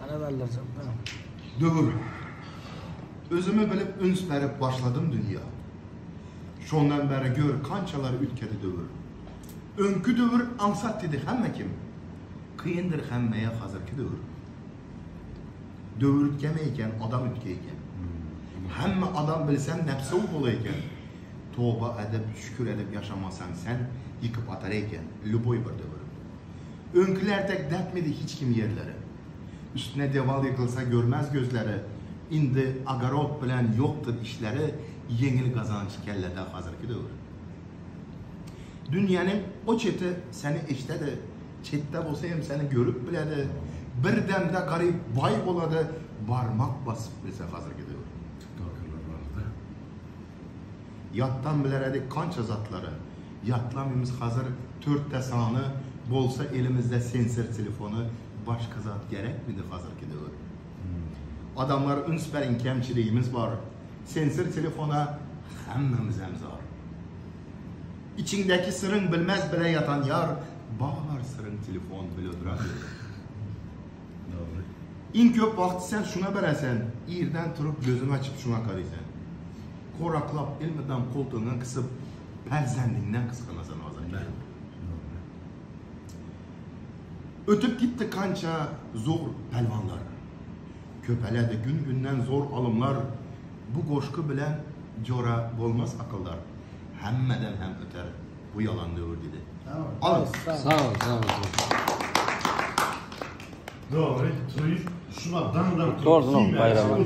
Ana galdyrjak da. Döwür. Özümi bilip üns berip başladym dünýä. Şondan bäri gör kançalar üýtgedi döwür. Öňki döwür aňsat dedi hemme kim. Kyndyr hemmäýe hazirki döwür. Döwür üýtgemeý eken, adam üýtgeý eken. Hemme adam bilsem nebsow bola eken. Toba edip, şükür edip ýaşamasaň sen ýykyp atar eken lýuboý bir döwür. Öňküler dek depmedi hiç kim ýerleri. Üstüne dewal ýykylsa görmez gözleri, Indi ogorod bilen ýokdur işleri, Ýeňil gazanç kellede hazirki döwür. Dünýäniň o çeti seni eşdedi, Çetde bolsa hem seni görüp biledi, Bir demde garyp baý bolady, Barmak basyp bilse hazirki döwür. Tiktokerler barada. Ýatdan biler edik kança zatlary, Ýatlamymyz hazir törtde sany, Bolsa elimizde sensor telefony, Başga zat gerekmidi hazirki döwür. Adamlar üns beriň kemçiligimiz bar, Sensor telefona hemmemizem zar. Içiňdäki syryň bilmez bile ýatan ýar, Baglar syryň telefon bilodra diýip. Dogry. Iň köp wagty sen şuňa beresen, Irden turup gözüňi açyp şuňa garysen. Koraklap elmydam goltugyňa gysyp, Perzendiňden gysganasan azar gelip. Dogry. Ötüp gitdi kança zor pälwanlar. Köpeledi gün-günden zor alymlar, Bu goşgy bilen jora bolmaz akyldar. Hemmeden hem öter bu ýalan döwür diýdi. Alyň. Sag bol, sag bol. Dogry, turyp, şumat daňdan turup, Torzunyň baýramy.